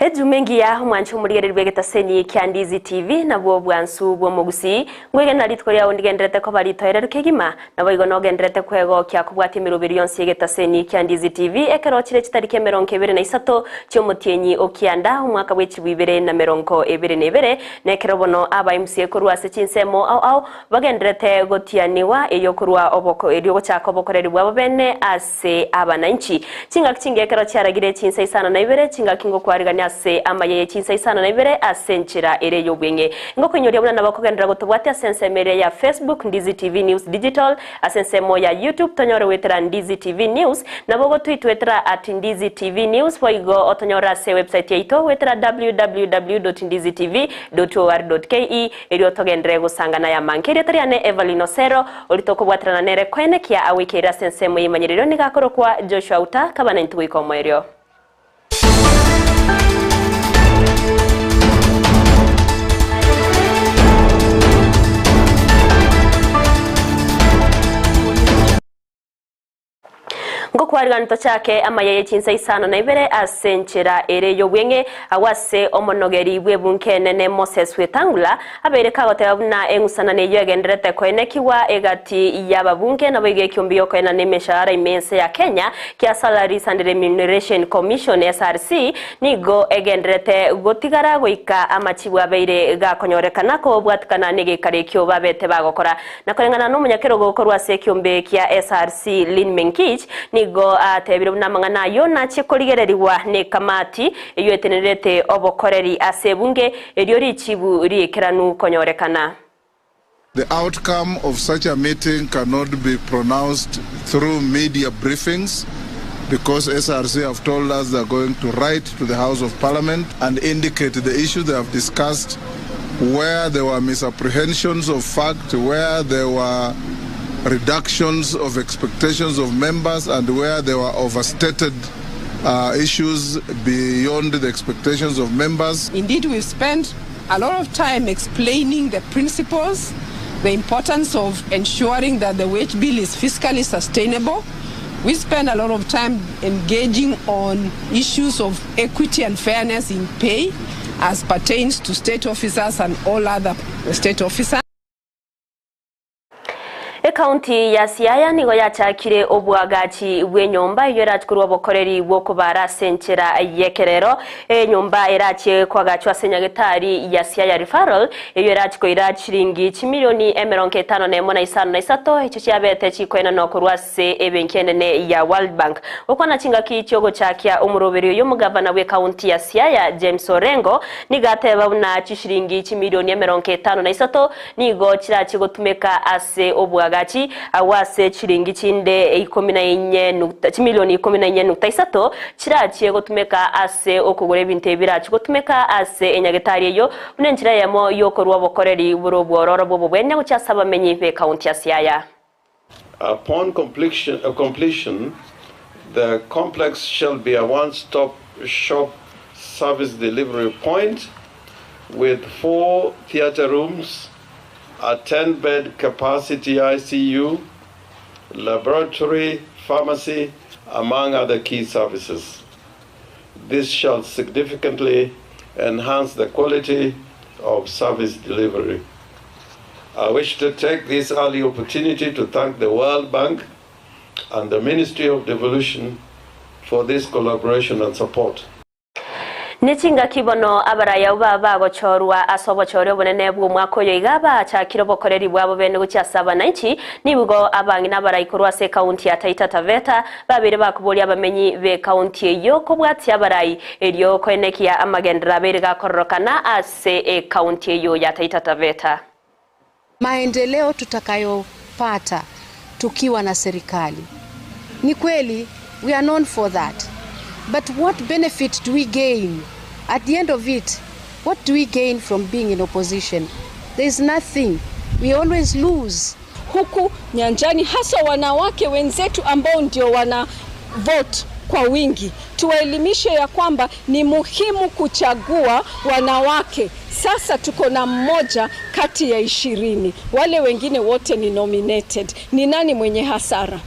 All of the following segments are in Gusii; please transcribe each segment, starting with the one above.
Ejuma engiya omwanche omorigereria bw'egetaseni kia Ndizi TV nabwo obwansu bw'omogusii. Ngwegena rituko riao ndigenderete koba ritoereru kegima, naboigo nogenderete kwegokia kobwatia emeroberi yonsi y'egetaseni kia Ndizi TV ekero chire chitariki emerongo ebere na isato chi'omotienyi o kianda omwaka bw'echibu ibere na merongo ebere na ebere, na ekero bono aba MCA korwa ase chinsemo ao ao bagenderete gotianigwa erio korwa oboko erio gochaka obokoreri bwabo bene ase ase abananchi. Chingaki chingiya ekero chiaragire chinsa isano na ibere, chingaki ngokwarigania ase amaya ye chinsa isano na ibere ase enchera ere y'obweng'e. Ngokoinyoria buna nabo okogenderera gotobwatia ase ensemo eria ya Facebook, Ndizi TV News Digital, ase ensemo ya YouTube tonyore goetera Ndizi TV News, nabo ogotwitwetera at Ndizi TV News, boigo otonyore ase ewebsite yaito goetera www dot ndizi tv dot or dot ke erio togenderere gosangana ayamange. Erieta riane Evelyn Osero. Oria tokobwaterana nere koenekia agwekeire ase ensemo y'emanyererio nigo akorokwa Joshua Uta, kaba naintwe goika omoerio. Ngokwarigani tochake amaya ye chinsa isano na ibere ase enchera ere y'obweng'e, agwo ase omonogeri bw'ebunke enene Moses Wetangula abeire kagoteba buna eng'usanano eyio egendererete koenekigwa egati y'ababunge naboigo ekiombe y'okoenana emeshahara ime y'ense ya Kenya kia Salaries and Remuneration Commission, SRC, nigo egendererete gotigara goika amachibu abeire gakonyorekana kobwatikana negeikaro ekio babete bagokora. Na koreng'ana nomonyakerogo korwa ase ekiombe kia SRC Lynn Menkich nigo atebire buna amang'ana ayio nachie korigererigwa nekamati eyio etenenerete obokoreri ase ebunge erio richibu riikeranu konyorekana. The outcome of such a meeting cannot be pronounced through media briefings because SRC have told us they are going to write to the House of Parliament and indicate the issues they have discussed where there were misapprehensions of fact, where there were reductions of expectations of members, and where there were overstated uh, issues beyond the expectations of members. Indeed, we've spent a lot of time explaining the principles, the importance of ensuring that the wage bill is fiscally sustainable. We spend a lot of time engaging on issues of equity and fairness in pay as pertains to state officers and all other state officers. Ekaunti ya Siaya nigo yachakire obwagachi bw'enyomba eyio erache korwa obokoreri bw'okobara ase enchera y'ekerero. Enyomba erache koagachwa ase nyagetari ya Siaya Referral eyio erache koira chiringi chimilioni emerongo etano nemo na isano na isato echio chiabete chikoenanwa korwa ase ebenki enene ya World Bank. Gokwana chingaki chiogochakia omoroberi oyio omogavana bw'ekaunti ya Siaya James Orengo nigo ateba buna chishiringi chimilioni emerongo etano na isato nigo chirachie gotumeka ase oboagachi agwo ase chiringi chinde ikomi na inye nukta chimilioni ikomi na inye nukta isato chirachie gotumeka ase okogora ebinto ebi birachie gotumeka ase enyagetari eyio buna enchera eyemo y'okorua obokoreri bore obwororo bw'obobwenia gochia ase abamenyi b'ekaunti ya Siaya. Upon completion, completion, the complex shall be a one-stop shop service delivery point with four theater rooms, a 10-bed capacity ICU, laboratory, pharmacy, among other key services. This shall significantly enhance the quality of service delivery. I wish to take this early opportunity to thank the World Bank and the Ministry of Devolution for this collaboration and support. Nechingaki bono abarai abwo baba bagochorwa ase obochori obonene bw'omwaka oyo iga bachakire obokoreri bwabo bene gochia ase abananchi, nigo abang'ina abarai korwa ase ekaunti ya Taita Taveta babeire bakoboria abamenyi b'ekaunti eyio kobwatia abarai erio koenekia amagenderero abeire gakororokana ase ekaunti eyio ya Taita Taveta. Maendeleo tutakayopata tukiwa na serikali. Ni kweli we are known for that but what benefit do we gain at the end of it what do we gain from being in opposition there is nothing we always lose. Huku nyanjani haswa wanawake wenzetu ambao ndio wana vote kwa wingi, tuwaelimishe ya kwamba ni muhimu kuchagua wanawake. Sasa tuko na mmoja kati ya 20, wale wengine wote ni nominated. Ni nani mwenye hasara?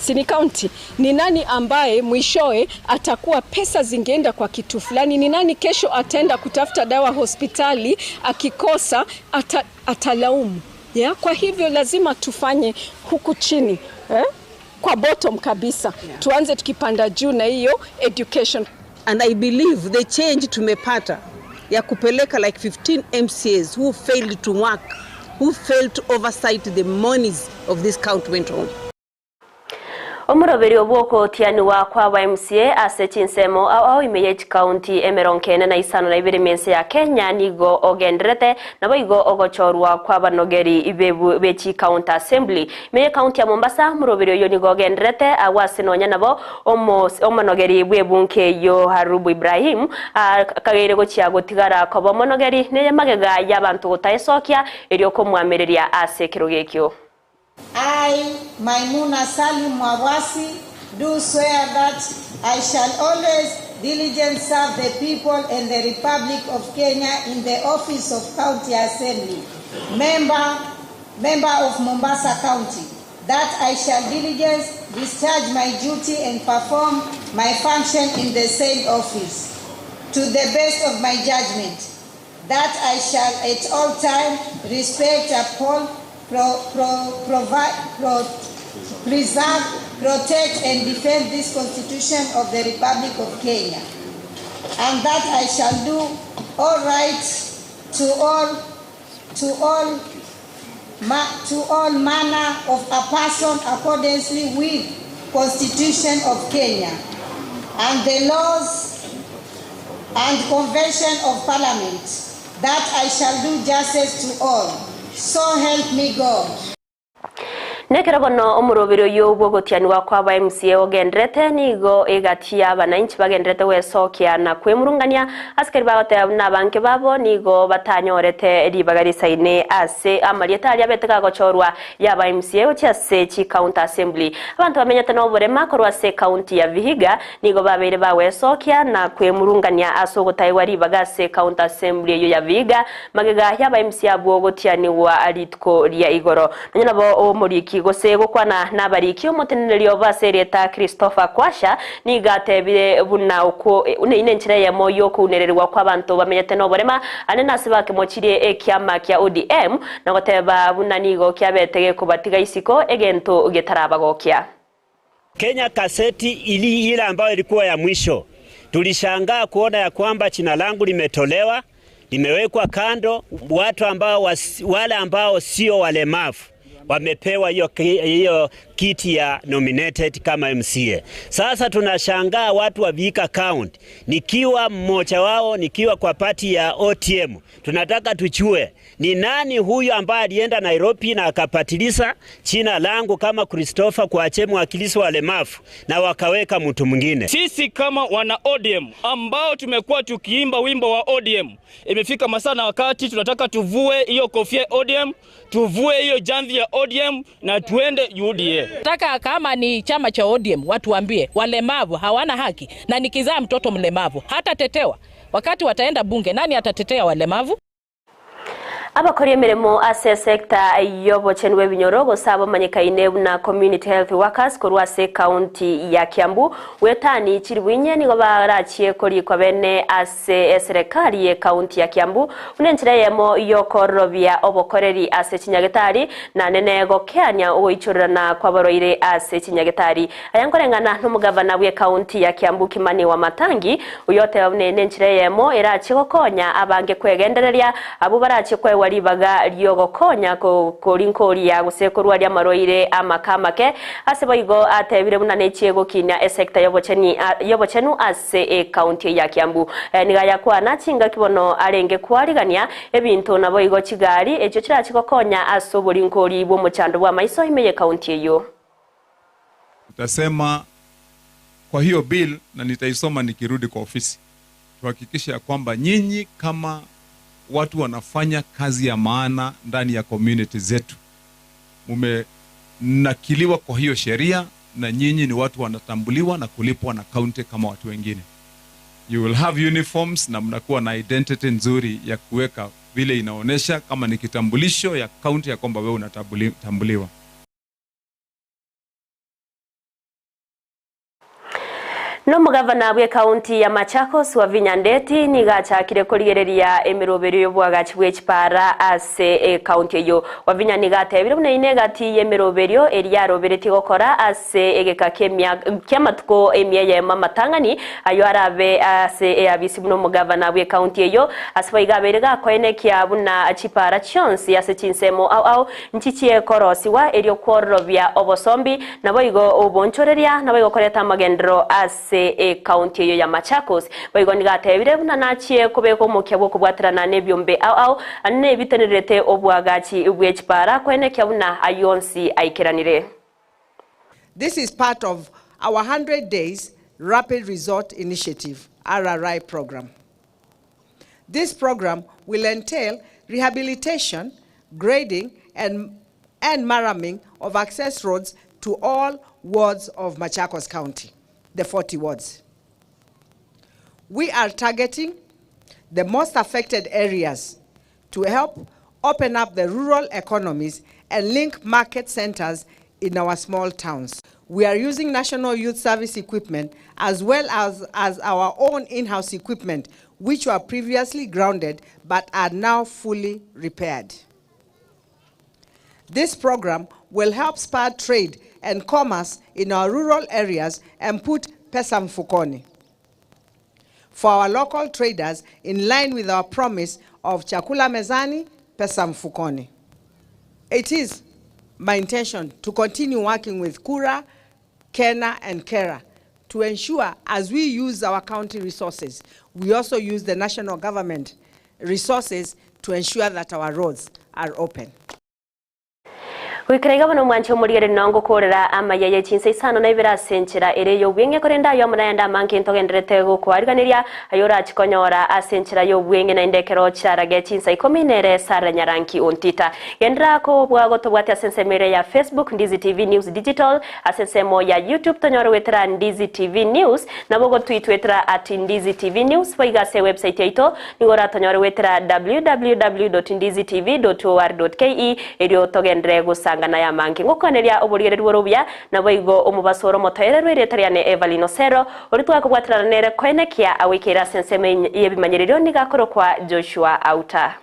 Si ni county? Ni nani ambaye mwishowe atakuwa pesa zingeenda kwa kitu fulani? Ni nani kesho ataenda kutafuta dawa hospitali akikosa atalaumu? Yeah? Kwa hivyo lazima tufanye huku chini eh? Kwa bottom kabisa yeah. Tuanze tukipanda juu na hiyo education. And I believe the change tumepata ya kupeleka like 15 MCAs who failed to work, who failed to oversight the monies of this county went home. Omoroberi obwokotianiwa kwa ba MCA ase chinsemo ao ao ime ye chikaunti emerongo ene na isano na ibere mense ya Kenya nigo ogenderete nabo igo ogochorwa kwa banogeri be chikaunti assembly ime ye kaunti ya Mombasa moroberi oyo nigo ogenderete agwo ase nonya nabo omonogeri bw'ebunke yo Harubu Ibrahim kageire gochia gotigara koba omonogeri neye magega y'abanto gotaesokia erio komwamereria ase ekero gekio. I, Maimuna Salim Mwawasi, do swear that I shall always diligently serve the people and the Republic of Kenya in the office of County Assembly, member of Mombasa County, that I shall diligently discharge my duty and perform my function in the said office to the best of my judgment, that I shall at all time respect, uphold, pro, pro, provide, pro, preserve, protect and defend this Constitution of the Republic of Kenya, and that I shall do all right to all manner of a person accordingly with Constitution of Kenya and the laws and Convention of Parliament, that I shall do justice to all. So help me God. Nekero bono omoroberi oyo bwogotianiwa kwa ba MCA ogenderete nigo egati y'abananchi bagenderete gwesokia na kwemurungania asikari bagoteba buna abanke babo nigo batanyorete ribaga risaine ase amarieta aria abete gagochorwa yaba MCA gochia ase chi county assembly abantu bamenyete na oborema korwa ase county ya Vihiga nigo babeire bagwesokia na kwemurungania ase ogotaigwa ribaga ase county assembly eyo ya Vihiga magega yaba MCA abwo gotianiwa rituko ria igoro nonya nabo omoriki gose gokwana n'abariki omotenenerio basereta Christopher Kwasha nigatebire buna uko une enchera yamo yokunererwa kw'abantu bamenyete n'oborema ane nase bakemochirie ekiama kia ODM na goteba buna nigo kiabete kubatiga isiko egento getarabagokia. Kenya kaseti ili ile ambayo ilikuwa ya mwisho, tulishangaa kuona ya kwamba jina langu limetolewa, limewekwa kando, watu ambao wale ambao sio walemavu wamepewa hiyo kiti ya nominated kama MCA. Sasa tunashangaa watu wa Vihiga County, nikiwa mmoja wao, nikiwa kwa party ya OTM, tunataka tujue ni nani huyu ambaye alienda Nairobi na akapatiliza jina langu kama Christopher Kwache mwakilishi wa walemavu na wakaweka mtu mwingine. Sisi kama wana ODM ambao tumekuwa tukiimba wimbo wa ODM, imefika masaa na wakati tunataka tuvue hiyo kofia ODM, tuvue hiyo jamvi ya ODM na tuende UDA. Nataka kama ni chama cha ODM watu waambie walemavu hawana haki, na nikizaa mtoto mlemavu hatatetewa. Wakati wataenda bunge, nani atatetea walemavu? Abakora emirimo ase sector y'obochenu bw'ebinyoro gose abamanyikaine na community health workers korwa ase county ya Kiambu wetani chiri bwinye nigo barachie korikwa bene ase eserikali ye county ya Kiambu buna enchera eyemo yokorobia obokoreri ase chinyagetari na nene gokeania ogoichorerana kwabaroire ase chinyagetari aya nkoreng'ana n'omugavana bwe county ya Kiambu Kimani Wamatangi oyoteba buna ene enchera eyemo erachie gokonya abange kwegendereria abo barachie kwewa ribaga riogokonya korinkoria gose korwaria marwaire amakamake ase boigo atebire buna nechie gokinya esector y'obochenu ase ecounty ya Kiambu e, niga yakwana chinga kibono arenge kwarigania ebinto nabo igo chigari echo chirachi gokonya ase oborinkori bw'omochando bwa maiso ime ye county eyo. Tutasema kwa hiyo bill na nitaisoma nikirudi kwa ofisi, tuhakikishe ya kwamba nyinyi kama watu wanafanya kazi ya maana ndani ya community zetu, mumenakiliwa kwa hiyo sheria na nyinyi ni watu wanatambuliwa na kulipwa na county kama watu wengine. You will have uniforms na mnakuwa na identity nzuri ya kuweka vile inaonyesha kama ni kitambulisho ya county ya kwamba wewe unatambuliwa. Nomogavana bw'ekaunti ya Machakos, Wavinya Ndeti, nigo achakire korigereria emeroberio y'oboagachi bwe chipara ase ekaunti eyio. Wavinya nigo atebire buna ine egati y'emeroberio eria aroberetie gokora ase egeka ki'amatuko emia eyemo amatang'ani ayio arabe ase eabisi buna omogavana bw'ekaunti eyio. Ase boigo abeire gakoenekia buna chipara chionsi ase chinsemo ao ao Nchichie korosigwa erio kwororobia obosombi, naboigo obonchoreria, naboigo koreta amagenderero ase ecounty eyio ya Machakos. Boigo nigo atebire buna nachie kobeka omokia bw'okobwaterana nebiombe ao ao nebitenererete oboagachi bwe chipara koenekia buna ayio onsi aikeranire. This is part of our 100 days Rapid Resort Initiative, RRI, program. This program will entail rehabilitation, grading and, and murraming of access roads to all wards of Machakos County, the 40 wards. We are targeting the most affected areas to help open up the rural economies and link market centers in our small towns. We are using National Youth Service equipment as well as, as our own in-house equipment, which were previously grounded but are now fully repaired. This program will help spur trade and commerce in our rural areas and put pesa mfukoni for our local traders in line with our promise of chakula mezani, pesa mfukoni. It is my intention to continue working with Kura, Kena, and Kera to ensure as we use our county resources, we also use the national government resources to ensure that our roads are open. Goikera iga bono omwanche omorigereria nao ngokoorera amaya ye chinsa isano na ibere ase enchera ere y'obweng'e, korende ayio amo nayande amange ntogendererete gokoariganeria, ayio orache konyora ase enchera y'obweng'e naende ekero chiarage chinsa ikomi nere Sarah Nyaranki Ontita. Genderera kobua gotobwatia ase ensemo ere ya Facebook, Ndizi TV News Digital, ase ensemo ya YouTube tonyore goetera Ndizi TV News, nabo gotwitwetera at Ndizi TV News, boigo ase ewebsite yaito Nigo oratonyore goetera www.ndizitv.or.ke erio togenderere gosanga naye amange. Ngokwaneria oborigereria bore obuya, naboigo omobaso ore omotoereru erieta riane Evelyn Osero, oria twakobwaterana nere koenekia agoikeire ase ensemo y'ebimanyererio nigo akorokwa Joshua Auta.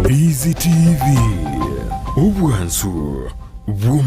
Easy TV, obwansu bw'omo.